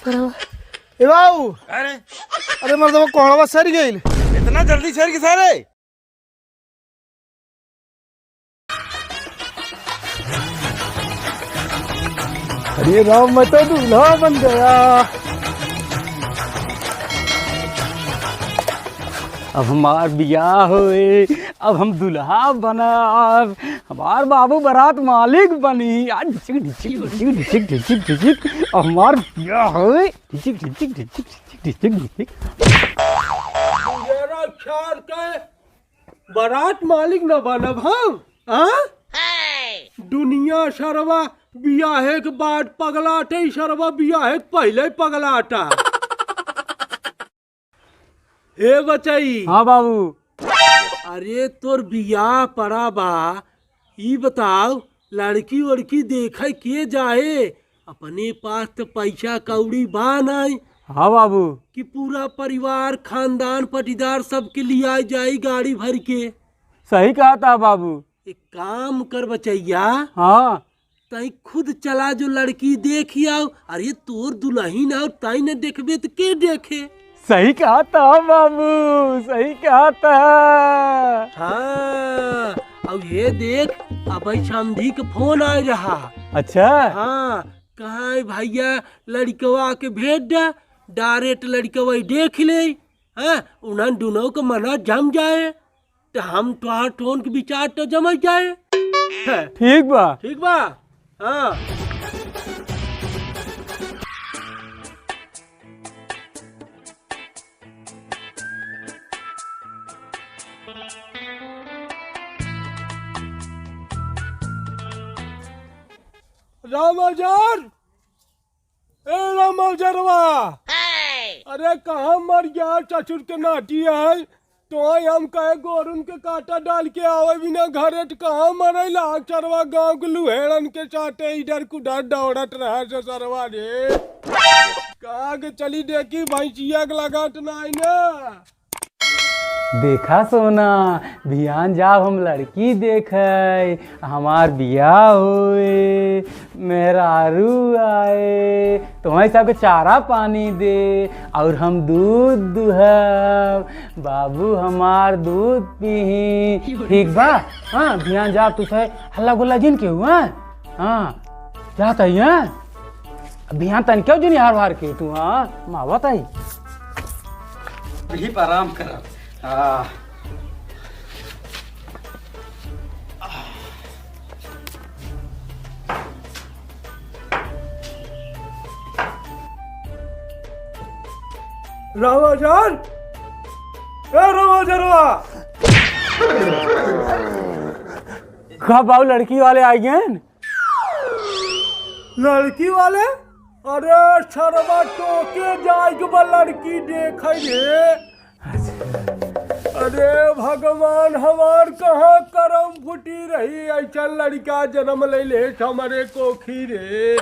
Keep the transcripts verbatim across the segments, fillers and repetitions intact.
परवा। ए बाबू। अरे। अरे मर्दवा, कोहड़वा सर गइल। इतना जल्दी सर के सारे? अरे राम, मैं तो दूल्हा बन गया। अब हमार बियाह होए, अब हम दुल्हा बनब, हमार बाबू बारात मालिक बनी। आज ढिचिक, ढिचिक, ढिचिक, ढिचिक, ढिचिक, ढिचिक, अब हमार बियाह होए, ढिचिक, ढिचिक, ढिचिक, ढिचिक, ढिचिक, ढिचिक। मेरा ख्याल के बारात मालिक न बनब हम, हाँ? दुनिया सरवा बियाहे के बाद पगलाटे, ई सरवा बियाहे के पहिले ही पगलाटा। हे बचई। हाँ बाबू। अरे तोर बियाह पड़ा बा, ई बताओ लड़की वड़की देखे के जाए? अपने पास तो पैसा कौड़ी बा नाई। हाँ बाबू। कि पूरा परिवार खानदान पटीदार सबके लियाए जाई गाड़ी भर के। सही कहत ह बाबू। एक काम कर बचैया। हाँ। तई खुद चला जो लड़की देखी आओ। अरे तोर दुलहिन आओ, तई न देखबे त के देखे? सही कहत ह बाबू, सही कहत ह। हाँ, अब ये देख, अबही समधी के फोन आए रहा। अच्छा। हाँ, कहा है भैया, लड़कवा के भेज दे, direct लड़कवा ही देख ले। हाँ, उन्हन दुनों के मना जम जाए। त हम तोहार टोन के विचार त जमत जाए। ठीक बा। ठीक बा। हाँ। रामाजार, ए रामाजरवा, अरे कहाँ मर गया ससुर के नाती है? तो हम कहे गोरुन के काटा डाल के आवे बिना घरे त कहाँ मरे लाग सरवा, गाँव के लुहेड़न के साथे इधर कुधर दौड़त रहे ससुरवा रे। कहाँ के चली देखी भैंसिया के लगात नाई ना। देखा सोना, बिहान जाब हम लड़की देखे, हमार बियाह होए, मेहरारू आए, तुम्हें सबके चारा पानी दे, और हम दूध दुहब, बाबू हमार दूध पीही। ठीक बा? हाँ, बिहान जाब तू से हल्ला गुल्ला जिन के हुआ। हाँ, जात है, हाँ? बिहान तन क्यों जिन हार वार के तू, हाँ? मावत है। अभी आराम कर। हाँ। रामाजान, ए रामाजरवा। का बाऊ, लड़की वाले आ गए? लड़की वाले? अरे सरवा, तोके जाए के बा लड़की देखे रे। अरे भगवान, हमार कहाँ करम फूटी रही, ऐसा लड़का जन्म ले ले हमरे कोखी रे।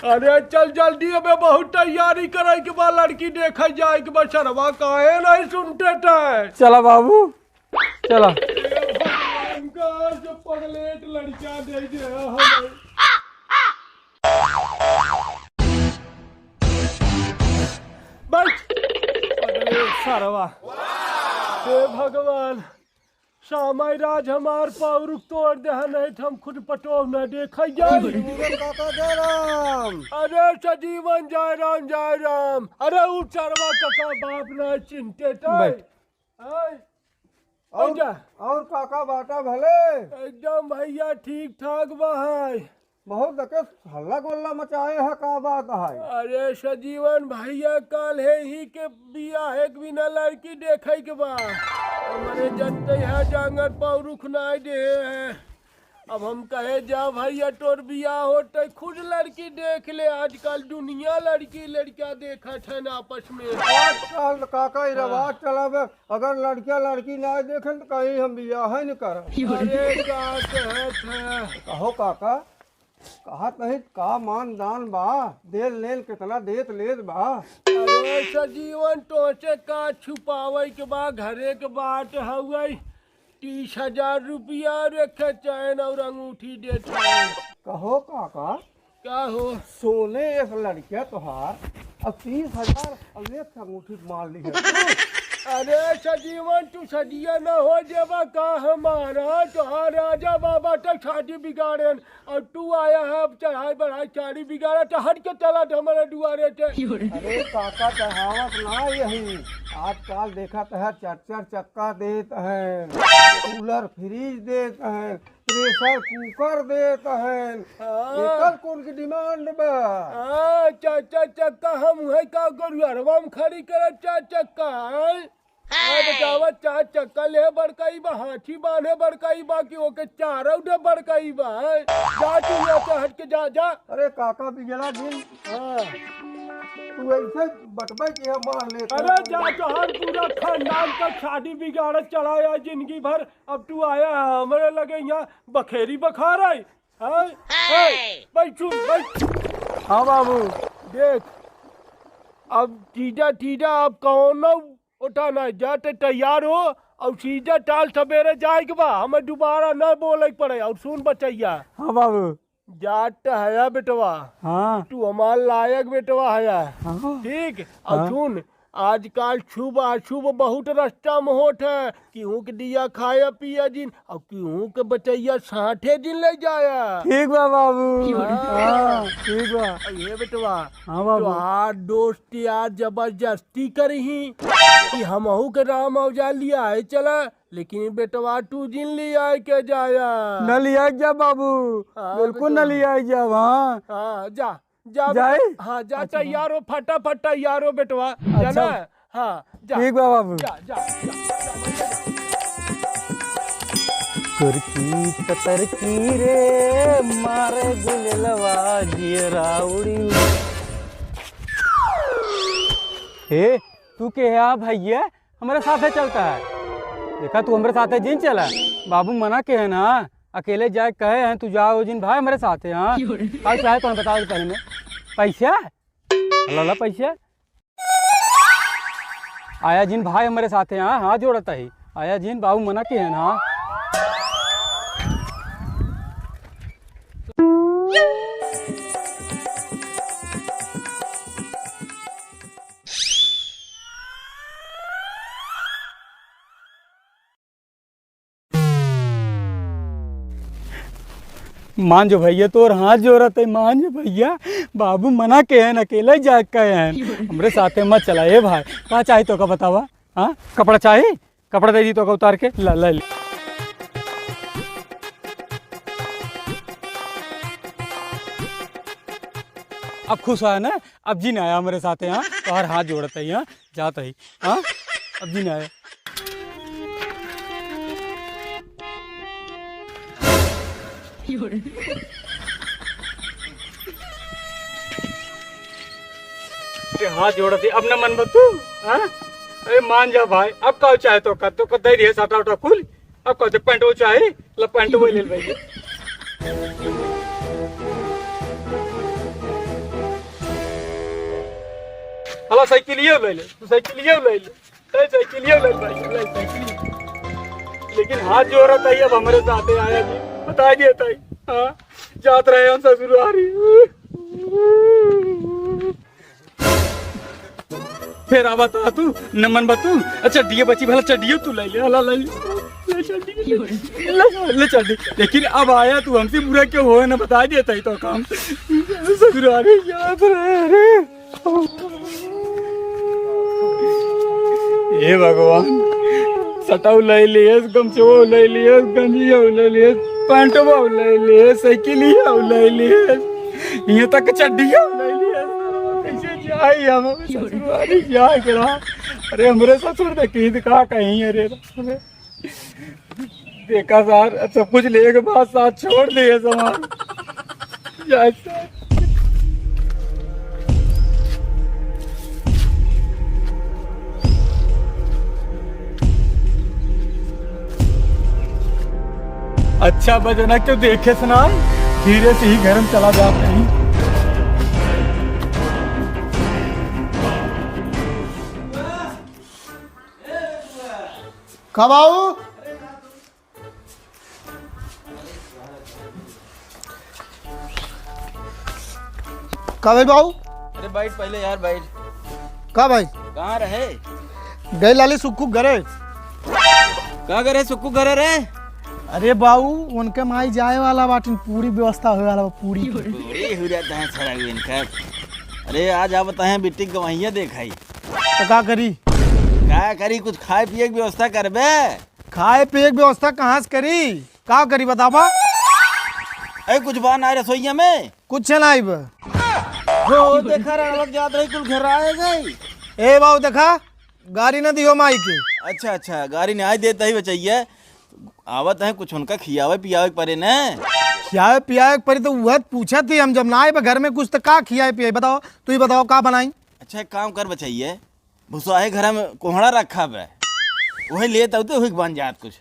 अरे चल जल्दी, अबे बहुत तैयारी करे के बा, लड़की देखे जाए के बा। सरवा काहे नहीं सुनते तै? चला बाबू, चला। भगवान का जो पगलेट लड़का दे दे हमें। बैठ। पगलेट सरवा। हे भगवान, सामाई राज हमार पौरुख तोड़ दे, नहीं तो हम खुद पटोह न देखे जाई। सजीवन काका जय राम। अरे सजीवन जय राम, जय राम। अरे उ सरवा काका बाप ना चिंते तै। बैठ। आय। और, और जा। और काका बाटा भले? एकदम भैया ठीक ठाक बा है। बहुत देखे हल्ला गोल्ला मचाए है, का बात है? अरे सजीवन भैया, काल है ही के बियाह एक बिना लड़की देखे के बा। हमरे जनते है जांगर पौरुख नाई दे है। अब हम कहे जा भैया, तोर बियाह होते खुद लड़की देख ले। आजकल दुनिया लड़की लड़का देखत है ना आपस में। आजकल काका ई हाँ। रवाज चला बे, अगर लड़का लड़की ना देखे तो कहीं हम बियाह ही न करब। अरे का कहत है? कहो काका, कहत नहीं का मान दान बा, देल लेल कितना देत लेत बा। अरे सजीवन, तोसे का छुपावे के बा, घरे के बात हउए। तीस हजार रुपया और एक ठे चैन और अंगूठी देत है। कहो काका, का हो? सोने एक लड़किया तोहार, अब तीस हजार और एक अंगूठी मार ली है। अरे सजीवन, तू सजिया न हो जेबा का हमारा? तोहार राजा बाबा तक शादी बिगाड़ेन, और तू आया है अब चढ़ाई बढ़ाई शादी बिगाड़ा, तो हट के चला दे हमारे दुआरे से। अरे काका, चढ़ावत ना यही, आजकल देखत है चार चार चक्का देत हैं, कूलर फ्रिज देत हैं, प्रेशर कुकर देत हैं। हाँ। एकर कौन की डिमांड बा? हाँ, चार चार चक्का हम है का करू, अरवा में खड़ी करब चार चक्का, हैं? हाँ, बतावा, चार चक्का ले बड़काई बा, हाथी बांधे बड़काई बा कि ओके चारा उठे बड़काई बा, हैं? जा तू यहाँ से हट के जा, जा। अरे काका बिगड़ा दिन। हाँ। तू ऐसे बटबे के मार लेता अरे है। जा, तोहार पूरा खानदान का शादी बिगाड़त चला आया जिंदगी भर, अब तू आया है हमरे लगे यहाँ बखेरी बखार आई। हाँ? ए, बैठ सुन, बैठ। हाँ बाबू। देख, अब तीजा, तीजा, अब कौनो उठा ना, जा ते तैयार हो, और सीधा टाल सबेरे जाए के बा, हमें दोबारा ना बोले के पड़े। और सुन बचैया। हाँ बाबू। जात हया बेटवा। हाँ। तू हमार लायक बेटवा हया। हाँ। ठीक? और हाँ। सुन, आजकल शुभ अशुभ बहुत रास्ता में होत है। केहू के दिया खाया पिया जिन, और केहू के बचैया साथे जिन ले जाया। ठीक बा बाबू। हाँ। हाँ, ठीक बा। और ये बेटवा, हाँ बाबू। तोहार दोस्त यार जबरदस्ती करही कि हमहू के राम औजार लियाए चला, लेकिन बेटवा तू जिन लियाए के जाया। न लियाए जा बाबू, हाँ, बिल्कुल न बेटवा। लियाए जा, हाँ। हाँ, जा, जा जाए? बेटा। हाँ, जा, अच्छा। तैयार हो, फटाफट तैयार हो बेटवा, अच्छा। जाना? हाँ, जा। ठीक बा बाबू। जा, जा, जा, जा, जा। कुरकी पतरकी रे, मारे गुलेलवा जियरा उड़ी। हे, तू के है भैया? हमरे साथे चलता है। देखा, तू हमरे साथे जिन चला। बाबू मना के है ना, अकेले जाए कहे हैं, तू जाओ जिन भाई हमरे साथे, हाँ। क्यों रे? का चाहे तो बताओ पहले में। पैसा? ला, ला पैसा। आया जिन भाई हमरे साथे, हाँ, हाथ जोड़त ही। आया जिन, बाबू मना के है ना। मान जो भैया, तोर हाथ जोड़त है, मान जो भैया, बाबू मना के हैं, अकेले जाए के हैं, हमरे साथे मत चला ए भाई। का चाही तोका बतावा? हाँ, कपड़ा चाही? कपड़ा दे दी तोका उतार के, ला, ला ले। अब खुश हुआ ना? अब जिन आया हमरे साथे, हाँ, तोहार हाथ जोड़त ही, हाँ, जात ही, हाँ, अब जिन आया। ते हाथ जोड़त ही, अब न मनबा तू, हाँ? अरे मान जा भाई, अब का चाहे तोका, तोका दे दिए साटा उटा कुल। अब कहते पैंट वो चाही, ला पैंट वो ले ले भाई। हला साइकिल ये ले ले, तू साइकिल ये ले ले, ए साइकिल ये ले ले भाई, ले साइकिल। लेकिन हाथ जोड़त ही, अब हमरे साथे आया जी, बता दिया ताई, हाँ, जात रहे हम ससुरारी। फिर आवा ता तू, न मनबा तू। अच्छा, चड्डिये बची, भला चड्डिये तू ले ले, हला ले ले। ले चड्डी, ले, ले चड्डी। लेकिन अब आया तू हमसे बुरा क्यों हो, न बता देता ही तो काम। ससुरारी जात रहे रे। हे भगवान, सटाऊ ले लियस, गमछो ले लियस, गंजियो ले लियस, पैंटवा ले लियस, साइकिलिया ले लियस। यहाँ तक चड्डिया ले लिया, कैसे जाई हम ससुरारी जाए के रहा। अरे हमरे ससुर देखी तो का कहीं, अरे, अरे। देखा सार, अब सब कुछ लेके बाद साथ छोड़ दिए सामान। जाए सार। अच्छा बजना क्यों देखे सुनाई, धीरे से ही घर में चला जात ही। कब आऊ? का भाई बाऊ? अरे बैठ पहले यार, बैठ। का भाई? कहाँ रहे? गए लाली सुक्कू घरे। का करे सुक्कू घरे रे? अरे बाऊ, उनके माई जाए वाला बाटिन, पूरी व्यवस्था होए वाला बा, पूरी। पूरी हो जाता है सारा इनका। अरे आज आवत है बिट्टी गवैया देखाई। तो का करी? का करी, कुछ खाए पिए के व्यवस्था करबे? खाए पिए के व्यवस्था कहाँ से करी? का करी बतावा? ए, कुछ बा ना रसोईया में? कुछ ना आइब। हो, देखा रणवत जात रही, कुल घेराए गई। ए बाऊ, देखा, गारी न दियो माई के। अच्छा, अच्छा, गारी नहीं देता ही बचैया। आवत है, कुछ उनका खियावे पियावे के परे न। खियावे पियावे के परे तो वह पूछत ही हम, जब ना आइब घर में कुछ तो का खियाए पियाए? बताओ, तू ही बताओ, का बनाई? अच्छा, एक काम कर बचैया, भुसाहे घर में कोहड़ा रखा बे, वही लेत आउते, वही के बन जात कुछ।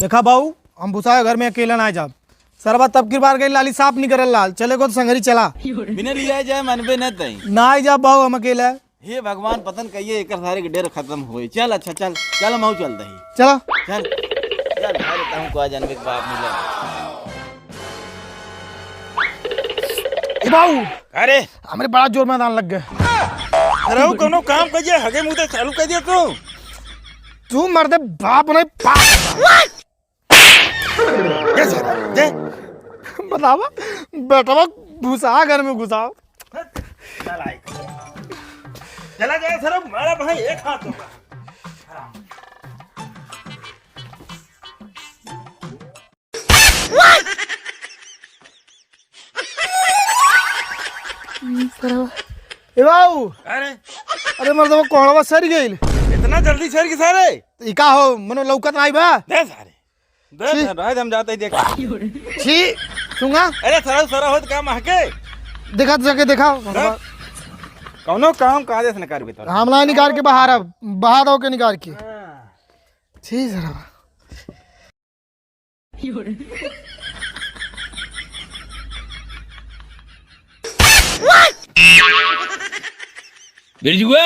देखा बाऊ, हम भुसाहे घर में अकेला ना जाब। सरवा तब की बार गई लाली साफ नहीं करल लाल, चले को तो संगरी चला। बिना लिया जाए मनबे न तई। ना ही जाब बाऊ, हम अकेला। हे भगवान, पतन कहिए एकर सारे के डेर खत्म होए। चल, अच्छा, चल, चल, हम आऊ चल दही। चला। चल, चल, अरे तुमको आज अनबे के बाप मिला। ए बाऊ, अरे हमरे बड़ा जोर में दान लग गए। अरे वो कोनो काम करिए, हगे मुंह चालू कर दिया तू। तू मर्दे बाप नहीं, बाप। दे सारा, दे। बतावा, बेटवा भुसा घर में घुसाओ। चला, चला जाए सर, मारा भाई एक हाथ होगा। ए बाऊ, अरे, अरे मर्दवा कोहड़वा सर गइल। इतना जल्दी सर की सारे? ई का हो, मनो लौकत नाई बा? दे सारे। दे, छी। दे, रहे दे, हम जाते ही देख। छी, सुंगा। अरे, सरऊ, सरऊ होत का महके? देखा, जाके देखा। हाँ? कौनो काम काजे से निकाल के तो। हम ना निकाल के बाहर अब, बाहर होके निकाल के। हाँ। छी, सरऊ। बिरजुआ।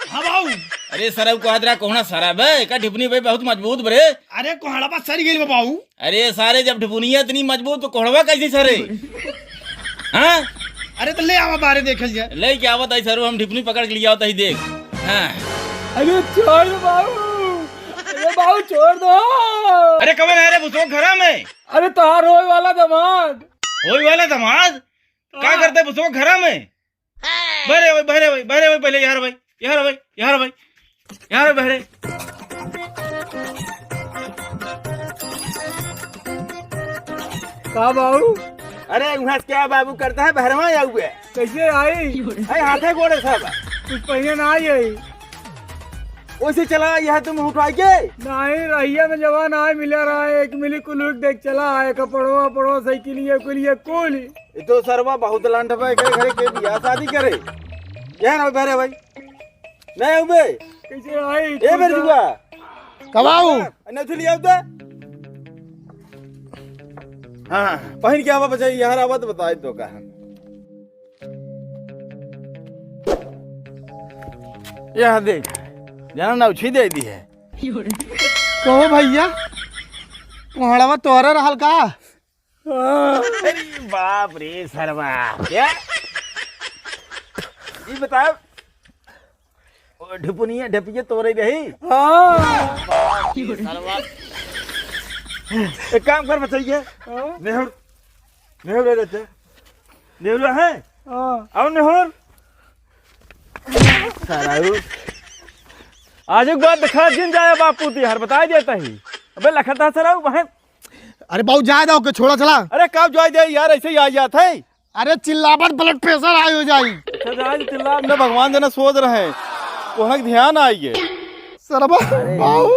हाँ बाऊ। अरे सरऊ कहत रहा कोहड़ा सरा बे, एका ढिपनी बे बहुत मजबूत बरे। अरे कोहड़ा बा सर गइल बा बाऊ। अरे सारे जब ढिपुनिया इतनी मजबूत तो कोहड़वा कैसे सरे? हाँ? अरे तो ले आवा बाहरे देखल जाए। ले के आवत आई सरऊ, हम ढिपनी पकड़ के लिया आवत ही देख। हाँ। अरे छोड़ दो बाऊ। अरे बाऊ छोड़ दो। अरे कवन है रे भुसवा घरा में? अरे तोहार होए वाला दामाद। होए वाला दामाद? का हाँ। करते भुसवा घरा में? बहरे भाई, बहरे भाई, बहरे भाई, पहले यहाँ भाई, यहाँ भाई, यहाँ भाई, यहाँ बहरे। का बाबू? अरे, वहाँ से क्या बाबू करता है, बहरवा आउए। कैसे आई? अरे, हाथे गोड़े सब। कुछ पहिए ना आई है। ओसे चला, यह तुम उठाई के? नहीं, रहिया में जवान आए मिला रहा है, एक मिली कुलूक देख चला है, कपड़वा, पड़वा, साइकिलिया, कुलिया, कुल। ये तो सरवा बहुत लंठ बा, एकरे घरे के बियाह शादी करे। यह ना बहरे भाई। नहीं उबे। कैसे आई? ए बेर जुआ। कब आऊ? नहीं उठे लिया उधर। हाँ, पहिन के आवा बचाई, यहाँ आवा तो बताए तो का। यह देख, जाना ना उछी दे दी है। कहो भैया, कोहड़वा तोहरे रहल का? अरे बाप रे सरवा, क्या? ये बताओ, ओ ढिपुनिया ढपिया तोरे रही? हाँ। बाप रे सरवा। एक काम कर बचैया, हाँ? नेहुर, नेहुर ले लेते। नेहुर है? हाँ। आओ नेहुर। सरऊ। आज एक बात दिखा, जिन जाए बापू ती हर बताई देता ही। अबे लखता सरऊ, वहाँ। अरे बाबू, जाए दो के, छोड़ा चला। अरे कब जाए दे यार, ऐसे ही आ जात है। अरे चिल्लावत blood pressure high हो जाई। अच्छा, जाए चिल्ला, मैं भगवान जना सोच रहे हैं। कोहनक ध्यान आई है। सरवा, अरे। बाबू।